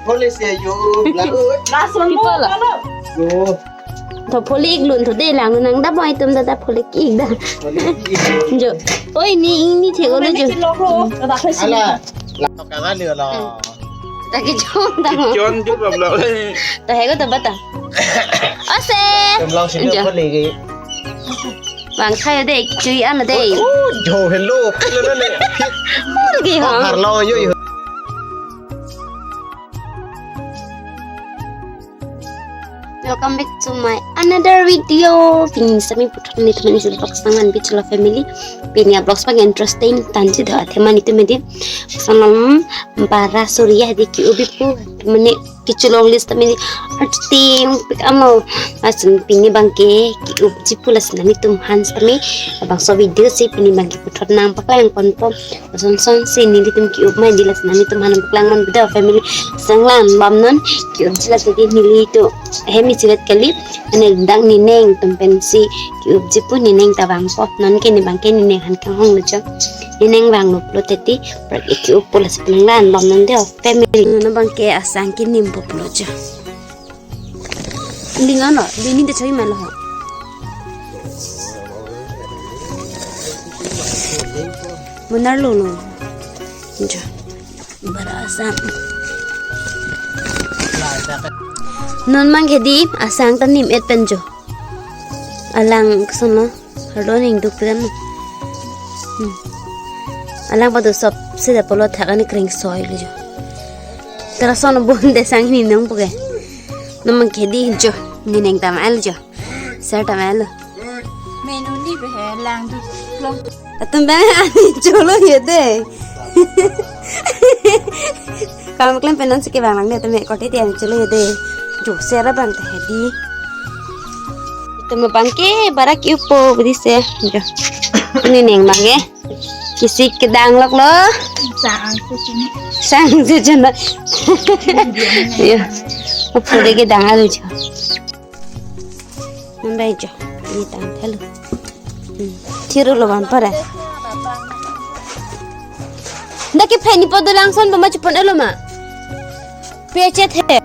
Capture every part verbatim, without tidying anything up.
Police ya yo, lalu. Lason mo, People. Kalau. Yo. To pholi ik lun to de lang nang da boy tum da da pholi ik da. Police. Jo. Oi ni ing ni thek olo jo. Ala. Lak kawan ni lo. Ta ke jon da mo. Jon jut bab lo. Ta hego ta bata. Ase. Tum long sini Jo. Police ke. Bang khai de chui an de. Oh, jo hello. Hello le. Mul ke ho. Har lo yo yo. Welcome back to my another video. Pini sami puthot ni teman isi vlog sangan bichula family. Pini a vlogs pang interesting tanji do athema ni tumedi. Sanam bara surya di ki ubi pu mene kichelong list tumedi. Arting pik amo asun pini bangke ki up jipu la sina ni tum hans tami. Bangso video si pini bangke puthot nang paklang konpom. Son son si nelitum ki-up mai di la sina nelitum hanam paklang man bida family sanglan bam non ki-up ji la tadi nelitum hem isilet kali ane dang nineng tum pensi ki-up jipu nineng ta vangpo non ke ni bangke nineng han kanghong lo jo nineng vanglo pulo tadi prak ki-up pu la sanglan bam non de family non bangke asang kinim po pulo jo. Lingan lo, dini de choi malo. Munar lo lo. Jo. Bara asang. Non mang hedi asang ta nim et pen jo. Alang sono. Halo ning duk pen. Hmm. Alang padu sop sida polo thak ani kring soi lo jo. Tara sono bon de sang ni nang puke. Namang kedi jo. Ni neng tam al jo. Ser tam al. Menu ni be he lang du long. Atum bang ani cholo ye de. Kam klem penon sike bang lang de tame kote tiang cholo ye de. Jo sera bang te hedi. Tame bangke barak ipo bidi se. Jo. Ni neng bangke. Kisik kedang lok lo. Sang se sini. Sang se jana. Ya. Apa lagi dang alu jo. Nambai jo. Ni tang thelu. Hmm. Thiru lo bang pare. Dak ke pheni podo langson bama chupon elo ma. Pechet he.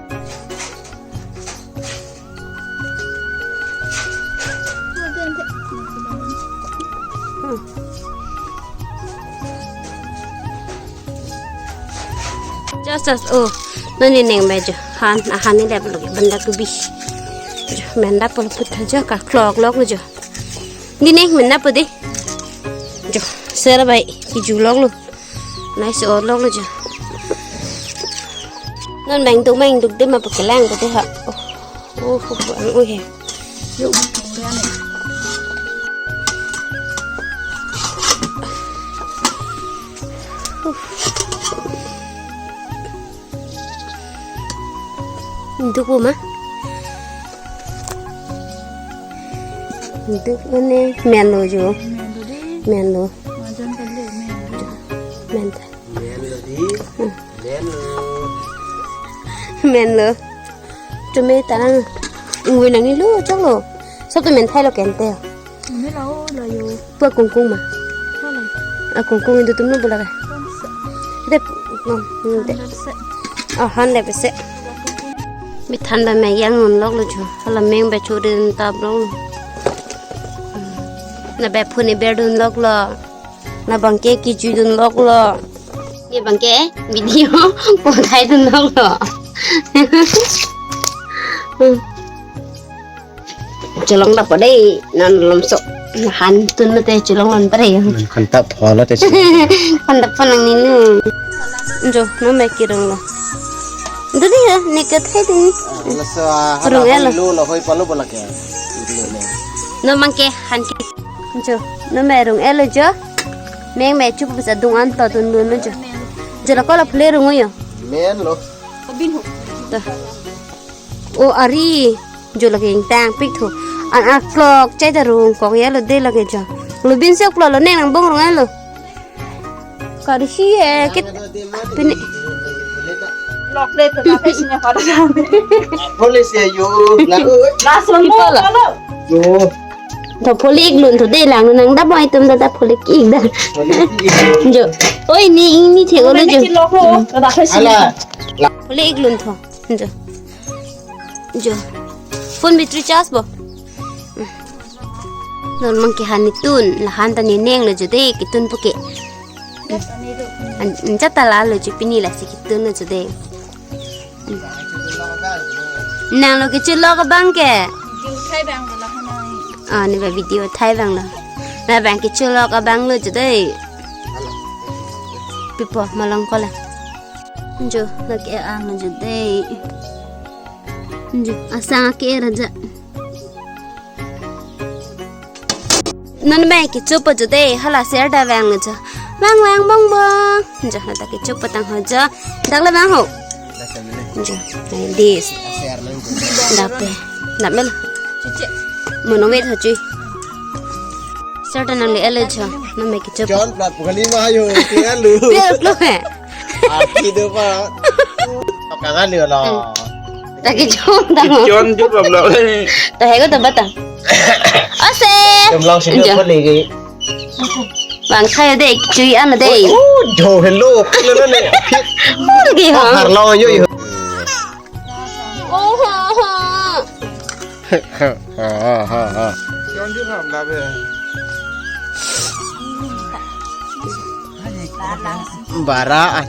Just as oh, nani neng bejo han ahan ni lep lo benda kubi. Menda polo putha jo ka clock lok lo jo. Ni neng menda podi. Jo, sera bai ki ju lok lo. Nice o lok lo jo. Non bang duk bang duk de ma pakelang ko de ha. Oh, oh, oh, ang ui he. Yo. Duk bo ma. Duk ane men lo jo. Men lo. Men ta. Men lo. Tumi tarang. Ngui nang ni lo chok lo. Sop tu men thai lo kente. Ni lo lo yo. Pua kungkung ma. Hala. A kungkung itu tum lo bola ka. Kungsa. Dep. No, no, dep. Hundred percent. Oh, hundred percent. Mi than ba me yang nun lok lo jo. Hala meng ba chu din tap lo. Na ba phone ber dun lok lo. Na bangke ki chu dun lok lo. Ye bangke video po thai dun lok lo. Cholong da pade nan lom so han tun mate cholong lon pare yo. Kan tap pho lo te. Kan tap pho nang ni nu. Jo no me kirong lo. Dudi ya ne ke thai ding. Laso rung elo lo hoi palo bola ke. No mangke han ke. Jo no me rung elo jo. Meng me chup bisa dung an to dun dun jo. Jo lo ko lo phle rung yo. Men lo. Bin ho. Ta. O ari jo lake ingtang pik tho. An a clock chai ta rung kok ya lo de lake jo. Lo bin se clock lo neng nang bong rong lo. Kari si e kit. Pini. Clock le to na pe sinya pada. Police ya yo. Lalu. Lason mo People. Kalau. Yo. To pholi ik lun to de lang nang da boy tum da da pholi ik da. Police. Jo. Oi, ne ingni thek-olo jo. Ala. Hole ik lun tho. Jo. Jo. Phone battery charge bo. Non mang ke hani tun, la han ta ne neng lo jo de, ketun puke. An, an jata la lo jo pini lasi ketun lo jo de. Nang lo kechelok abang ke. Video thai abang lo la hanang. Ah, ne ba video thai abang lo. Ba bang kechelok abang lo jo de. Pipo malong kola. Jo, lake ang jo de. Jo, asang ke raja. Non mai kechopo jo de, hala ser ta vang jo. Vang vang bong bong. Jo, hala ta kechopo tang ho jo. Dak le vang ho. Jo, nai dis. Dap pe. Dap mel. Mono wet ho chui. Ser ta nang le elo jo. Non mai kechopo. John plat pukali ma yo, tialu. Pia lo he. Aki do pa. Kangan dia lah. Lagi jong tang. John juga belum. Tahe ko tempat tang. Ose. Jom lang sini. Ja. Apa lagi? Bang saya de, chui an de. Oh, jo hello. Hello ne. Oh, lagi ha. Harlo yo yo. Oh, ha ha. Ha ha ha ha. John juga belum. Bara an,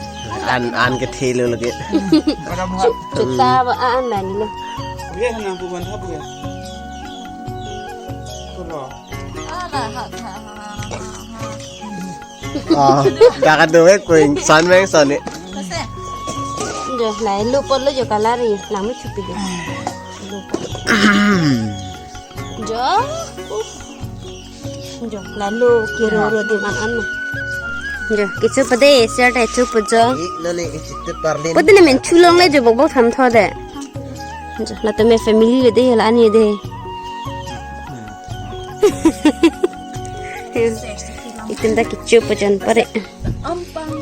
an, an kethe lo lagi. Chuta ba an dan lo. Oke, hanang bukan apa ya? Kalau. Ah, dakat do eh, kuin san meng san ni. Jo, lai lu pot lo jo kalari, lang mi chupi jo. Lu pot. Jo. Jo, lalu kiro ro di man an. Jo, kechopo de, ser ta chopo jo. Nani ichit parlin. Pute ne men chulong le jo bok bok tham tho de. Jo, la to me family le de, la ani de. Itum ta kechopo jon pare. Ampang.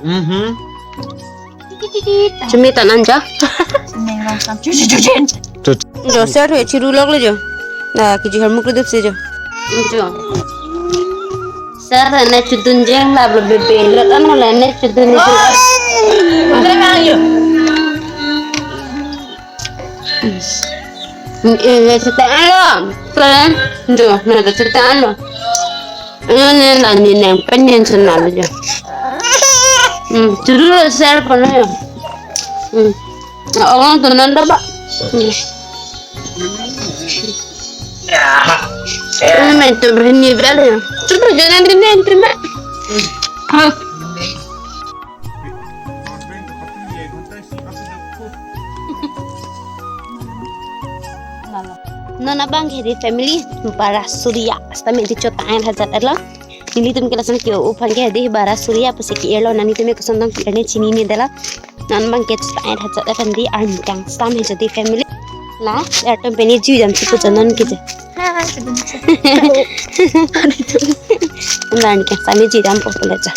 Mhm. Chumi tanan ja. Neng rong sam. Chu, chu, chu, chu. Jo, ser thu chiru lok le jo. Na, kiji har muk le dup si jo. Jo. Ser ne chudun jeng la bla bla bla. Rat an la ne chudun ni. Oi. Mana bang yo? Eh, eh, cerita alo. Kalian, jo, na cerita alo. Ano ne na ni nang pengen senal jo. Hmm, dulu share pano jo. Hmm. Na orang tu nanda ba. Hmm. Ini main tu berani balik. Coba jangan rindu terima. Ah. Non abang ke di family bara Surya. Seta me di chot ang hajat erlo. Nelitum ke lason ke uphan ke di bara Surya pusi ke erlo, nelitum ke kosonton ke erne chinine detlo. Non abang ke chot ang hajat erlo di army kang sam he jadi family. La, ertum pini jui jam chipu chanon ke je. Hai, sebentar. Army kang sam jui jam po pula cha.